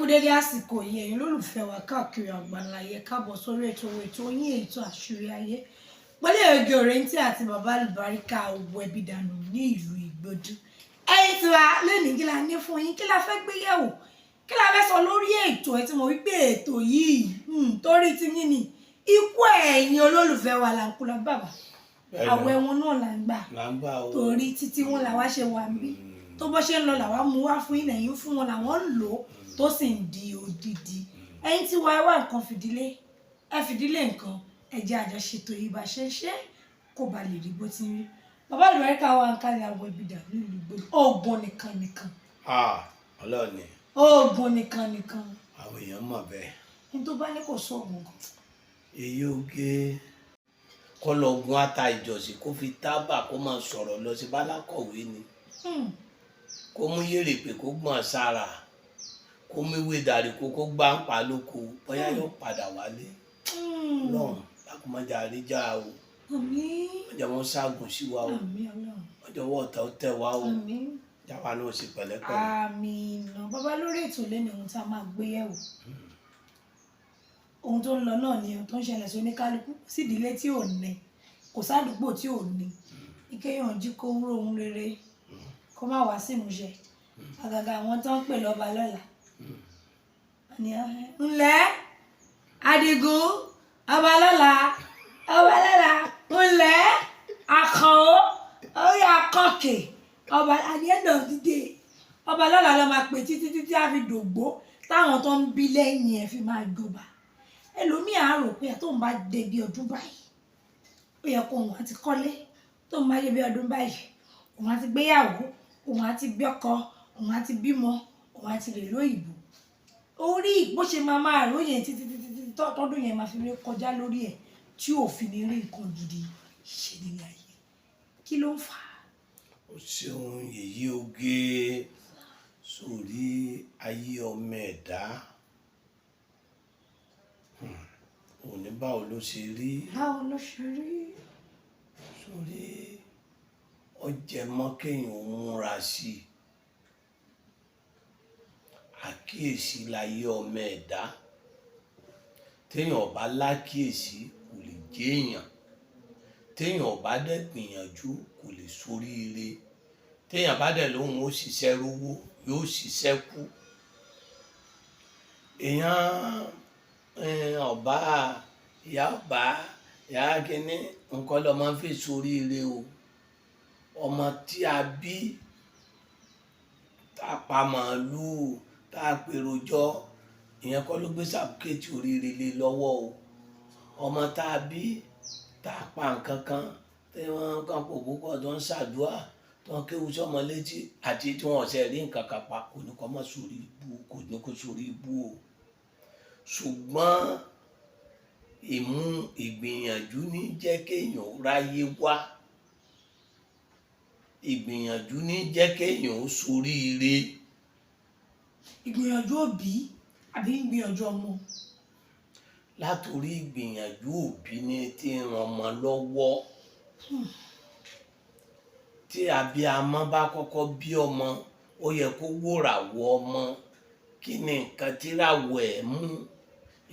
Kú dédé àsìkò yìí, ẹ̀yin olólùfẹ́ wa káàkiri àgbáńláyé. Káàbọ̀ sórí ètò yín, ètò Àṣírí Ayé, pẹ̀lú Oge Òrèǹtí àti Bàbá Àlùbáríkà Owó Ẹbí Dànù ní ìlú Ìgbòdú. Ẹ̀yin tiwa, lónìí, kí la ní fún yín? Kí la fẹ́ gbé yẹ̀wò? Kí la fẹ́ sọ lórí ètò? Ẹ tí mo wí pé ètò yìí, torí ti yín ni, ikú ẹ̀yin olólùfẹ́ wa là ń kú lọ bàbá. Àwẹ̀ wọn náà là ń gbà. Là ń gbà o. Torí títí wọn làwa ṣe wà ń bí. Tó bọ́ ṣe ń lọ làwa mú wá fún yín, ẹ̀yin fún wọn làwọn ń lò ó, tó sì ń di odidi. Ẹ̀yin tí wàá wá nǹkan fìdílé, ẹ fìdílé nǹkan, ẹ jẹ́ àjọṣetò yìí bá ṣe ń ṣe kó ba lè rí bó ti ń rí. Bàbá Àlùbáríkà wa ń kálẹ̀ àwọn ìbìdà nílùú Ìgbòho. Oògùn nìkan nìkan. Ah, Ọlọ́ọ̀ni. Oògùn nìkan nìkan. Àwọn èèyàn mọ̀ bẹ́ẹ̀. Ní tó bá ní kò sóògùn kan. Èyí oge kọ́ lọ gun ata ìjọsìn, kó fi tábà, kó máa sọ̀rọ̀ lọ sí bálákọ̀wé ni. Kó mú yèrèpè, kó gbọ̀n sára, kó mú ìwé dàrí, kó gbá ń pa lóko, bóyá yóò padà wálé. Lọ́hùn lákùnmọ́jà àríjà o. Àmín. Mọ́jà wọn ságùn sí wa o. Àmín, Ọlọ́run. Mọ́jà wọ́n ọ̀tá ó tẹ̀ wá o. Àmín. Jáwa náà ó sì pẹ̀lẹ́pẹ̀lẹ́. Àmín. Bàbá, lórí ètò lẹ́nu, ohun tá a máa gbé yẹ̀wò, ohun tó ń lọ náà ni ohun tó ń ṣẹlẹ̀ sí oníkálukú, sídìílé tí ò ní, kò sádùúgbò tí ò ní ìkéyàn jí kó wúrò ohun rere kó má wá sí ìmúṣẹ, àgàgà àwọn tó ń pè lọ́ba lọ́la. Ńlẹ́ Adigun, ọba lọ́la, ọba lọ́la, ńlẹ́ Àkànó orí akọ́kè ọba. At the end of the day, ọba lọ́la ló máa pè títí títí á fi dògbó, táwọn tó ń bí lẹ́yìn ẹ̀ fi máa jọba. Ẹlòmíì á rò pé tóun bá dé bí ọdún báyìí, ó yẹ kó òun á ti kọ́lé, tóun bá dé bí ọdún báyìí, òun á ti gbéyàwó, òun á ti gbé ọkọ, òun á ti bímọ, òun á ti rè lóyìnbó. Orí bó ṣe máa máa ròyìn títí títí títí tọ́dún yẹn máa fi rí kọjá lórí ẹ̀, tí ò fi ní rí nǹkan gidi ṣe nílé ayé. Kí ló ń fà á? O ṣeun, yèyí oge. Sórí ayé ọmọ ẹ̀dá, òní, báwo ló ṣe rí? Báwo ló ṣe rí? Sórí ọjẹmọ́ kéèyàn ó múra sí i. Àkíyèsí láyé ọmọ ẹ̀dá. Téèyàn ò bá lákíyèsí, kò lè jéèyàn. Téèyàn ò bá dẹ̀ gbìyànjú, kò lè soríire. Téèyàn bá dẹ̀ lóhun ó ṣiṣẹ́ rówó, yóò ṣiṣẹ́ kú. Èèyàn ọba ìyá, ọba ìyá kínní nǹkan lọmọ fi soríire o. Ọmọ tí a bí, tá a pa màálùú, tá a pèrò jọ, ìyẹn kọ́ ló gbé sàbúkẹ́ẹ̀tì oríire lé lọ́wọ́ o. Ọmọ tá a bí, tá a pa nǹkan kan, tí wọ́n kàn pò púpọ̀, tó ń ṣàdúrà, tó ń kéwu sọ́mọ létí, àti tí wọ́n ọ̀sẹ̀ rí nǹkan kan pa, kò ní kó má sórí ibú, kò ní kó sórí ibú o. Ṣùgbọ́n ìmú ìgbìyànjú ní jẹ́ kéèyàn ó ráyé wá, ìgbìyànjú ní jẹ́ kéèyàn ó soríire. Ìgbìyànjú òbí àbí ìgbìyànjú ọmọ? Látòrí ìgbìyànjú òbí ní tí ń ran ọmọ lọ́wọ́. Tí abiyamọ bá kọ́kọ́ bí ọmọ, ó yẹ kó wòràwọ̀ ọmọ. Kí ni nǹkan tíràwọ̀ ẹ̀ mú?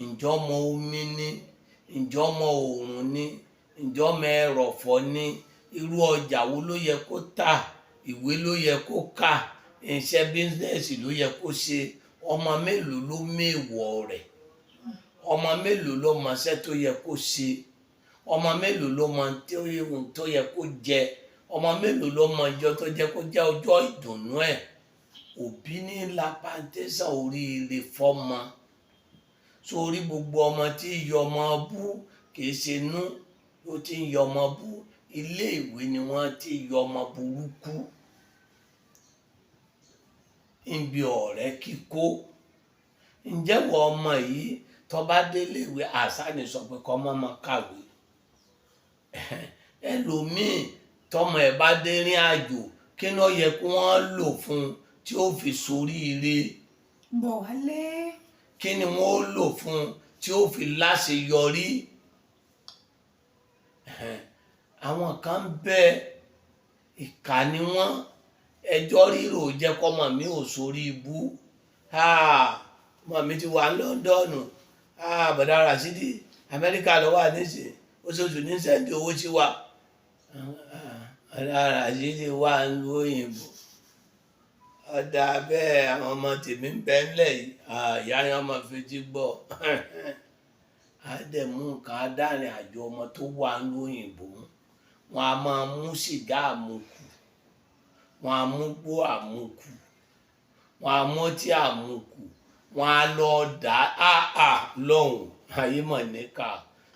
Ǹjọ́ ọmọ omi ni? Ǹjọ́ ọmọ òòrùn ni? Ǹjọ́ ọmọ ẹrọ̀fọ̀ ni? Irú ọjà wo ló yẹ kó tà? Ìwé ló yẹ kó kà? Iṣẹ́ business ló yẹ kó ṣe? Ọmọ mélòó ló méwọ̀ rẹ̀? Ọmọ mélòó ló mọṣẹ́ tó yẹ kó ṣe? Ọmọ mélòó ló mọ tó yẹ kó jẹ? Ọmọ mélòó ló mọ ọjọ́ tó jẹ́ kó jẹ́ ọjọ́ ìdùnnú ẹ̀? Òbí ní lápántẹ́sàn oríire fọ́mọ. Sórí gbogbo ọmọ tí yọ ọmọ bú, kìí ṣe inú ló ti ń yọ ọmọ bú, ilé ìwé ni wọ́n ti yọ ọmọ burúkú níbi ọ̀rẹ́ kíkó. Ǹjẹ́ wọ ọmọ yìí, tó bá délé ìwé, àṣà ni sọ pé kọ́ mọ́ máa kàwé. Ẹlòmíì, tọmọ ẹ̀ bá dé rìn àjò, kí ló yẹ kí wọ́n lò fún un tí ó fi soríire? Bọ̀ wálé. Kí ni wọ́n ó lò fún un tí ó fi láṣeyọrí? Àwọn kan ń bẹ, ìkà ni wọ́n. Ẹjọ́ rírò jẹ́ kọ́mọ mi ò sórí ibú. Ọmọ mi ti wà ní Lọ́ńdọ̀nù. Bọ̀dá Rasidi, Amẹ́ríkà ló wà nísìnyí, oṣooṣù ní send owó sí wa. Bọ̀dá Rasidi wà ń lu òyìnbó, ọ̀dà bẹ́ẹ̀. Àwọn ọmọ tèmi ń bẹ ńlẹ̀ yìí, ìyá yẹn ọmọ fetí gbọ́. Á dẹ̀ mú nǹkan adárin àjọ ọmọ tó wà ń lu òyìnbó. Wọn a máa mú sìgá àmukù, wọn a mú gbó àmukù, wọn a mọtí àmukù, wọn a lọ dá àà lọ́hùn. Ayé mọ̀ níkà.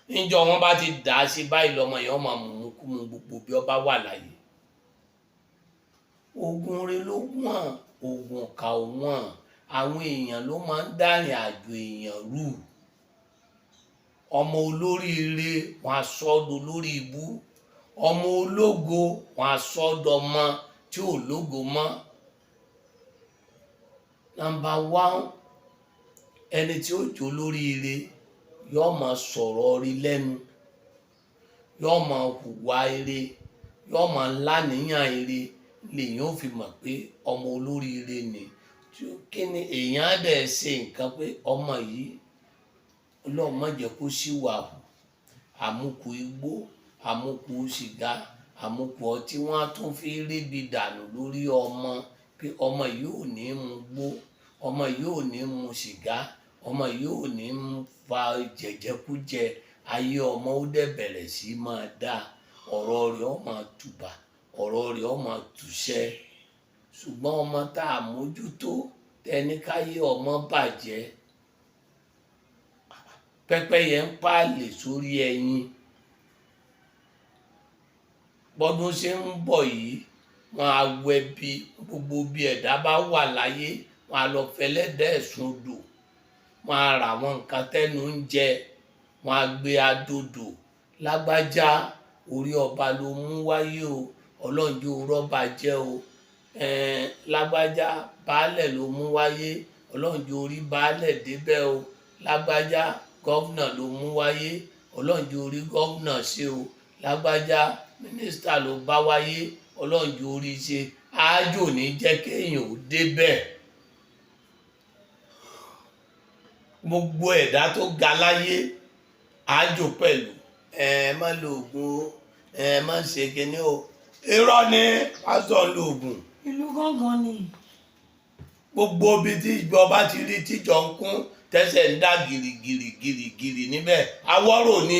Níjọ́ wọn bá ti dà á sí báyìí, lọmọ yẹn wọn máa mú kú mu gbogbo bí ọba wà láyé. Oògùn rẹ ló wọ̀n, oògùn kà ó wọ̀n. Àwọn èèyàn ló máa ń dárìn àjò èèyàn rú. Ọmọ olóríire, wọn á sọ ọ́ dolórí ibú. Ọmọ ológo, wọn á sọ ọ́ dọmọ tí ò lógo mọ́. Number one, ẹni tí ó jó lóríire yóò máa sọ̀rọ̀ rí lẹ́nu, yóò máa hùwà ire, yóò máa láníyàn ire, lèyàn ó fi mọ̀ pé ọmọ olóríire ni. Kí ni èèyàn á dẹ̀ ṣe nǹkan pé ọmọ yìí, Ọlọ́run má jẹ́ kó ṣìwà hù. Àmukù igbó, àmukù sìgá, àmukù ọtí, wọ́n á tún fi ríbi dànù lórí ọmọ pé ọmọ yìí ò ní mu gbó, ọmọ yìí ò ní mu sìgá, ọmọ yìí ò ní fa jẹjẹkújẹ. Ayé ọmọ ó dẹ̀ bẹ̀rẹ̀ sí máa dá, ọ̀rọ̀ rẹ̀ ó máa tùbà, ọ̀rọ̀ rẹ̀ ó máa tùṣẹ́. Ṣùgbọ́n ọmọ tá a mójútó, tẹni káyé ọmọ bàjẹ́, pẹ́pẹ́yẹ ń pààlè sórí ẹyin. Bọ́dún ṣe ń bọ̀ yìí, wọn á wẹ bí gbogbo bí ẹ̀dá bá wà láyé, wọn á lọ fẹlẹ́dẹ̀ ẹ̀sùn odò, wọn á rà àwọn nǹkan tẹ́nu ń jẹ, wọn á gbé adodò. Lágbájá, orí ọba ló mú wáyé o, Ọlọ́run jẹ́ o rọ́ba jẹ́ o. Lágbájá, baálẹ̀ ló mú wáyé, Ọlọ́run jẹ́ orí baálẹ̀ débẹ̀ o. Lágbájá, governor ló mú wáyé, Ọlọ́run jẹ́ orí governor ṣe o. Lágbájá, mínísítà ló bá wáyé, Ọlọ́run jẹ́ orí ṣe. Ájò ní jẹ́ kéèyàn ó débẹ̀. Gbogbo ẹ̀dá tó ga láyé, ájò pẹ̀lú ẹ má lo oògùn o, ẹ má ṣe kinní o, irọ́ ni. Pásítọ̀ ń lo oògùn. Ìlú gángan ni. Gbogbo ibi tí ìjọba ti rí tíjọ ń kún, tẹ́sẹ̀ ń dá gìrìgìrì gìrìgìrì níbẹ̀, awọ́rò ni.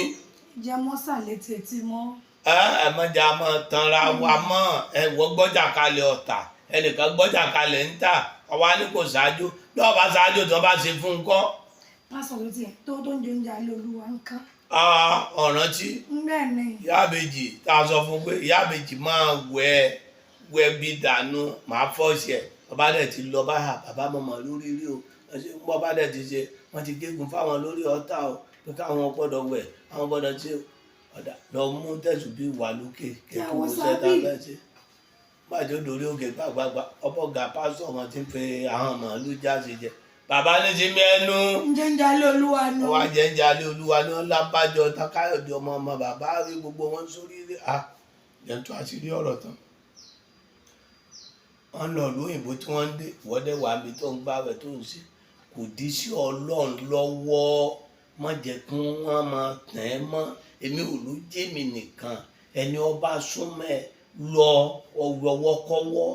Jẹ́ mọ́sà létí etí mọ́. Ẹ ẹ mọ̀jà mọ̀ tanra wa mọ́. Ẹ wọ́ gbọ́jà kalẹ̀ ọ̀tà, ẹnìkan gbọ́jà kalẹ̀ ń tà, ọwọ́ á ní kò ṣáájú. Bí ọba ṣáájú tí wọ́n bá ṣe fún un kọ́. Pásọ̀ ló tiẹ̀ tó ń jẹ oúnjẹ alẹ́ olúwa ń kán. Ọ̀ràn tí Bẹ́ẹ̀ ni. Ìyá àbèjì tá a sọ fún pé ìyá àbèjì máa wẹ wẹ bí dànù, máa fọ́ọ̀ṣì ẹ̀. Bàbá dẹ̀ ti lọ báyà, bàbá mọ̀mọ́ lórí rí o. Wọ́n ṣe ń bọ́ bá dẹ̀ ti ṣe, wọ́n ti gégùn fáwọn lórí ọ̀tá o, pé káwọn gbọ́dọ̀ wẹ̀, àwọn gbọ́dọ̀ ṣe ọ̀dà lọ mú tẹ̀sùn bí wà lókè kẹ́kọ̀ọ́ Àwọn sẹ́ta sábì. Bẹ́ẹ̀ ṣe gbàjọ́ lórí òkè gbàgbàgbà, ọbọ̀gà pásítọ̀ wọn ti ń fi àwọn màálù jáde jẹ. Bàbá ní ti mẹ́nu. Ń jẹ oúnjẹ alẹ́ olúwa nu. Wọ́n á jẹ́ ń jalè olúwa ní wọ́n lábájọ takáyọ̀dé ọmọ ọmọ bàbá rí gbogbo wọn sórí rí a jẹ́ tó àṣírí ọ̀rọ̀ tán. Wọ́n lọ lóyìnbó tí wọ́n ń dé ìwọ́dẹ̀ wà mí tó ń gbàwẹ̀ tó ń ṣe kò dí sí Ọlọ́run lọ́wọ́. Má jẹ́ kí wọ́n máa tẹ̀ ẹ́ mọ́. Èmi ò ló jẹ́ mi nìkan, ẹni ọba súnmọ́ ẹ lọ ọwọ́kọ́wọ́,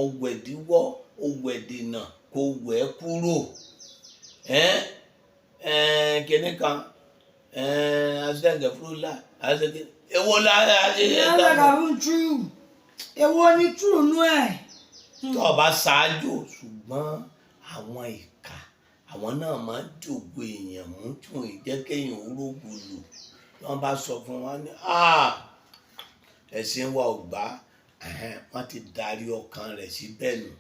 ọwẹ̀díwọ́, ọwẹ̀dènà, kò wẹ̀ kúrò. Kìnìún kan asẹ́gẹ̀ fúlà asẹ́gẹ̀ èwo la Ìyá kàrún true. Èwo ni true nú ẹ̀? Tó o bá ṣáájú, ṣùgbọ́n àwọn ìka, àwọn náà máa ń jògbó èèyàn mú tí wọn ì jẹ́ kéèyàn orógùn lò. Wọ́n bá sọ fún wọn ní ẹ̀sìn wa ò gbà, wọ́n ti darí ọkàn rẹ̀ síbẹ̀ nù.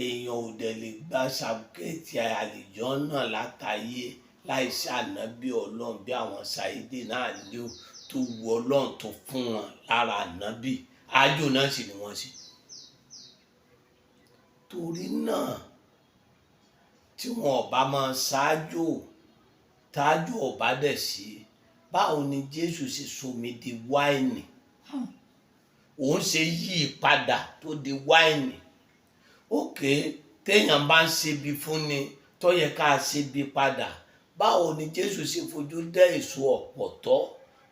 Èèyàn ò dẹ̀ lè gba sàkéètì àlìjọ náà látàyè láì ṣànábì Ọlọ́run bí àwọn ṣàìdè náà lé tó wu Ọlọ́run tó fún wọn lára ànábì, ájò náà sì ni wọ́n ṣe. Torí náà, tí wọn ò bá máa ṣáájò, táájò ò bá dẹ̀ sí, báwo ni Jésù ṣe somi di wáìnì? Òun ṣe yí i padà tó di wáìnì. Òkè téèyàn bá ń ṣebi fún ni Tó yẹ ká ṣe bí padà. Báwo ni Jésù ṣe fojú dẹ́ èso ọ̀pọ̀tọ́,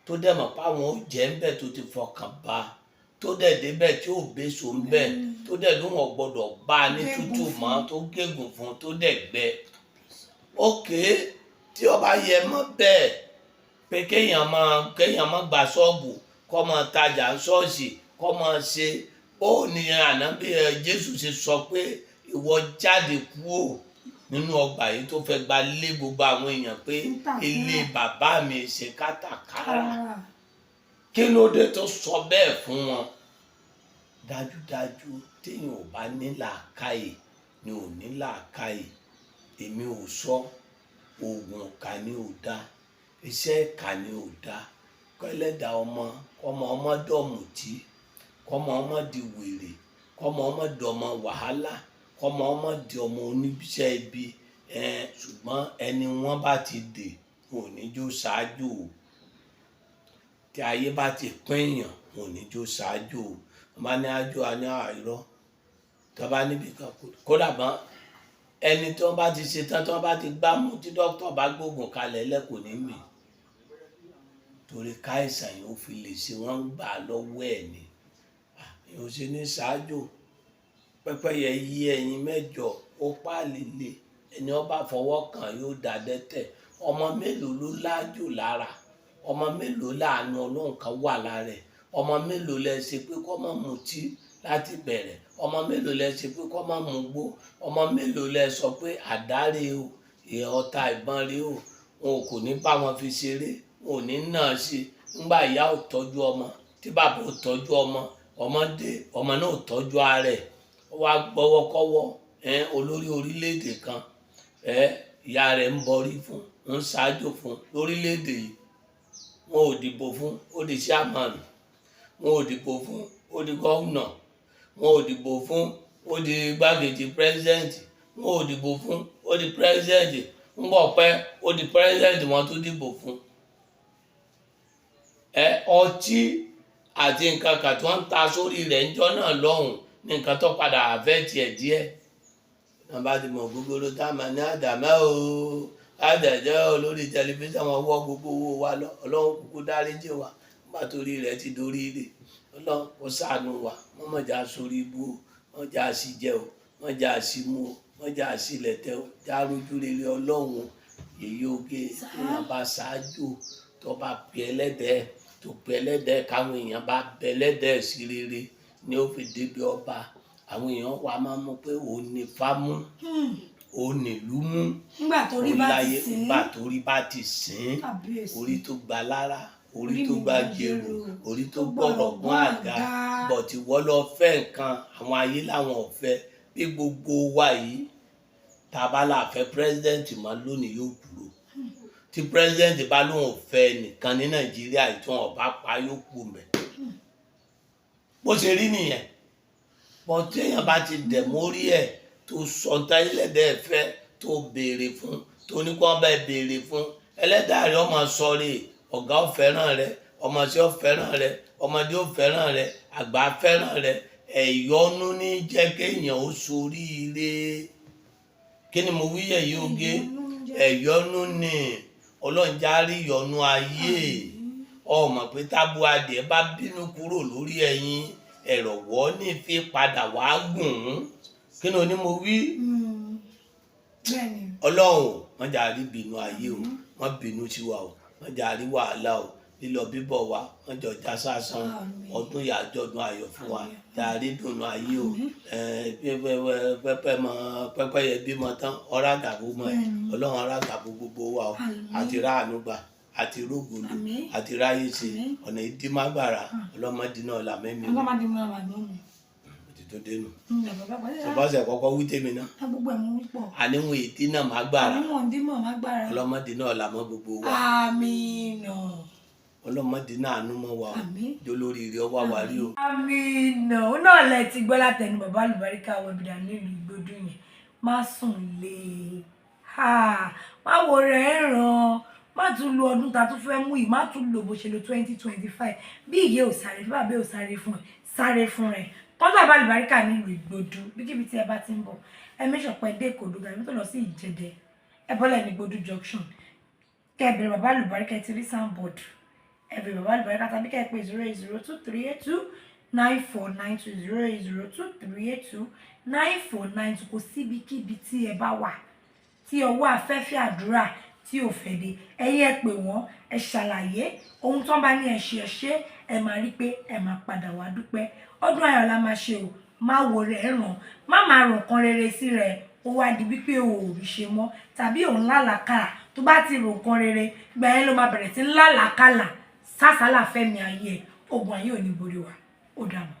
tó dẹ̀ mọ̀ páwọn ó jẹ́ ń bẹ̀, tó ti fọkàn bá, tó dẹ̀ débẹ̀ tí ò béso ń bẹ̀, tó dẹ̀ ló wọn gbọ́dọ̀ bá a ní Gégùn tútù fún. mọ́, tó gégùn fún, tó dẹ̀ gbẹ? Ókè, tí ó bá yẹ mọ́ bẹ́ẹ̀ pé kéèyàn máa gba ṣọ́ọ̀bù, kó máa tajà ṣọ́ọ̀ṣì, kó máa ṣe ó ní ànábì ẹ, Jésù ṣe sọ pé ìwọ jáde kúrò nínú ọgbà yìí, tó fẹ́ gba lé gbogbo àwọn èèyàn pé ilé bàbá mi ṣe kátàkárà? Kí ló dé tó sọ bẹ́ẹ̀ fún wọn? Dájúdájú, téèyàn ò bá ní làákàyè ni ò ní làákàyè. Èmi ò sọ oògùn ìkà ni ò dá, iṣẹ́ ìkà ni ò dá. Kẹlẹ́dàá ọmọ, kọ́mọ ọmọ dọ̀mùtí, kọ́mọ ọmọ di wèrè, kọ́mọ ọmọ dọmọ wàhálà, kọ́mọ ọmọ di ọmọ oníṣẹ́ ibi ẹ. Ṣùgbọ́n ẹni wọ́n bá ti dè, wọn ò ní jó ṣáájú o. Tí ayé bá ti pín èèyàn, wọn ò ní jó ṣáájú o. Wọ́n bá ní ájò, á ní àìrọ́ tó bá níbi kan, kódà bọ́n ẹni tí wọ́n bá ti ṣe tán, tí wọ́n bá ti gbá mú, tí dókítà bá gbóògùn kalẹ̀ lẹ́kọ̀ọ́ ní mì, torí káìsàn yìí ó fi lè ṣe, wọ́n ń gbà lọ́wọ́ ẹ̀ ni. Èèyàn ò ṣe ní ṣáájú. Pẹ́pẹ́yẹ yí ẹyin 8, ó páàlì lé, ẹni ó bá fọwọ́ kàn yóò dà dẹ́tẹ̀. Ọmọ mélòó ló lájò lára? Ọmọ mélòó láàánú Ọlọ́run kan wà lára ẹ̀? Ọmọ mélòó lẹ ṣe pé kó má mutí láti bẹ̀rẹ̀? Ọmọ mélòó lẹ ṣe pé kó má mugbó? Ọmọ mélòó lẹ sọ pé àdáre o, ọta ìbọn rí o, wọn kò ní bá wọn fi ṣeré, wọn ò ní nà sí? Ńgbà ìyá ò tọ́jú ọmọ, tí bàbá ò tọ́jú ọmọ, ọmọ dé, ọmọ náà ò tọ́jú ara ẹ̀, ó wá gbọ́wọ́kọ́wọ́ olórí orílẹ̀-èdè kan. Ìyá rẹ̀ ń bọrí fún, ń ṣáájú fún lórílẹ̀-èdè yìí. Wọn ò dìbò fún, ó di chairman. Wọn ò dìbò fún, ó di gómìnà. Wọn ò dìbò fún, ó di igbákejì president. Wọn ò dìbò fún, ó di president. Ń bọ̀ pẹ́, ó di president, wọn tó dìbò fún ẹ. Ọtí àti nǹkan kan tí wọ́n ń ta sórí rẹ̀ ńjọ́ náà lọ́hùn ní nǹkan tó padà àfẹ́ tiẹ̀ díẹ̀ náà bá ti mọ̀ gbogbo tá a máa ní àdàmẹ́ o, àdàjẹ́ o lórí tẹlifíṣàn. Wọn wọ́ gbogbo owó wa lọ. Ọlọ́run kúkú dáríjì wa nígbà torí rẹ̀ ti dorí rẹ̀. Ọlọ́run kò ṣàánú wa, mọ́mọ́jà sórí ibú o, mọ́jà sí jẹ o, mọ́jà sí mú o, mọ́jà sí lẹ̀tẹ̀ o, já rójú rere Ọlọ́run o. Èyí oge téèyàn bá ṣáájú, tó bá pe ẹlẹ́dẹ̀ẹ́, tó pe ẹlẹ́dẹ̀ẹ́, káwọn èèyàn bá bẹ ẹlẹ́dẹ̀ẹ́ sí rere ni ó fi débi ọba. Àwọn èèyàn wa máa mú pé òun ní fámú, òun nílùú mú. Nígbà tó rí bá ti láyé sìn. Nígbà tó rí bá ti sìn. Kábíyèsí. Orí tó gba lára, orí Orí tó mi gba gba jèrò, jèrò, orí tó tó gbọ̀rọ̀ gún gbọ̀rọ̀ àga. àga. Bọ̀tí wọ́n lọ fẹ́ nǹkan, àwọn ayé làwọn ò fẹ́. Bí gbogbo wa yìí tá a bá là fẹ́ president mọ́ lónìí, yóò kúrò. Tí president bá lóun ò fẹ́ nìkan ní Nàìjíríà yìí, tí wọn bá pa, yóò kú mẹ́. Bó ṣe rí nìyẹn. Bọ́n téèyàn bá ti dẹ̀ mórí ẹ̀, tó sọ táyé fẹ́, tó béèrè fún, tó ní kó bá béèrè fún, ẹlẹ́dàá rẹ̀ ọmọ sọ̀rọ̀, ọ̀gá ò fẹ́ràn rẹ̀, ọmọọṣẹ́ ò fẹ́ràn rẹ̀, ọmọdé ò fẹ́ràn rẹ̀, àgbà fẹ́ràn rẹ̀. Ẹ̀yọ́nú ní jẹ́ kéèyàn ó soríire. Kí ni mo wí yẹ̀ yìí, oge? Ẹ̀yọ́nú ni. Ọlọ́run já rí ìyọ́nú ayé. Ọmọ pé tábù adìẹ bá bínú kúrò lórí ẹyin, ẹ̀rọ̀wọ́ ní fi padà wá gùn ún. Kí ni oní mo wí? Bẹ́ẹ̀ni. Ọlọ́run, wọ́n jà rí bínú ayé o, wọ́n bínú sí wa o, wọ́n jà rí wàhálà o. Lílọ bíbọ̀ wa, wọ́n jọ já sásán. Àmín. Ọdún yà àjọ̀dún ayọ̀ fún wa, jà rí dùnú ayé o. Pẹ́pẹ́ mọ pẹ́pẹ́yẹ bímọ tán, ọ̀rá gàbó mọ́ ẹ. Bẹ́ẹ̀ni. Ọlọ́run ọ̀rá gàbó gbogbo wa o. Àmín. Àti ráàánú gbà, àti rógòlò, Àmín. àti ráyè ṣe. Àmín. Ọ̀nà ìdímágbára ọlọ́mọdé náà làmẹ́mi o. Ọlọ́mọdé mú àwọn àmì mi. Òtítọ́ dénú. Bàbá bàbá. Ṣùgbọ́n kọ́kọ́ wí tèmi náà. Gbogbo ẹ̀ mú pọ̀. Àníwọ̀n èdè náà má gbára. Àwọn ọ̀ndí mọ̀ má gbára. Ọlọ́mọdé náà làmọ́ gbogbo wa. Àmín. Ọlọ́mọdé náà àánú mọ́ wa o. Àmín. Jólórí ire ọwọ́ wa rí o. Àmín. Ó náà lẹ ti gbọ́ látẹnu bàbá àlùbáríkà wẹ̀bìdà nílùú Ìgbódù yẹn. Má sùn lé, má wo rẹ̀ ń ràn, má tún lo ọdún ta tún fẹ́ mú yìí, má tún lò bó ṣe lo 2025. Bí ìyá ò sáré bí bàbá ò sáré fún ẹ, sáré fún rẹ. Tọ́jú bàbá àlùbáríkà nílùú Ìgbódù, bíkíbi tí ẹ bá ti ń bọ̀. Ẹ make sure pé ẹ dé Ìkòròdú garage, mọ́tò lọ sí Ìjẹ̀dẹ̀, ẹ bọ́lẹ̀ ní Gbódú junction, kẹ́ ẹ bẹ̀rẹ̀ Bàbá Àlùbáríkà. Ẹ ti rí signboard, ẹ bẹ̀rẹ̀ Bàbá Àlùbáríkà, tàbí kẹ́ ẹ pè 08023829492, 08023829492. Kò síbikíbi tí ẹ bá wà tí ọwọ́ afẹ́fẹ́ àdúrà tí ò fẹ́ dé. Ẹ̀yin ẹ pè wọ́n, ẹ ṣàlàyé ohun tó ń bá ní, ẹ ṣe, ẹ ṣe. Ẹ máa rí pé ẹ máa padà wá dúpẹ́. Ọdún ayọ̀ la máa ṣe o. Má wo rẹ̀ ràn, má máa rò nǹkan rere sí rẹ̀, ó wá di wípé o ò rí ṣe mọ́ tàbí òun lálàákàlà. Tó bá ti rò nǹkan rere, ìgbà yẹn ló máa bẹ̀rẹ̀ sí ń lálàákàlà, sásàlà fẹ́mi ayé ẹ̀. Ogun ayé ò ní borí wa. Ó dàbọ̀.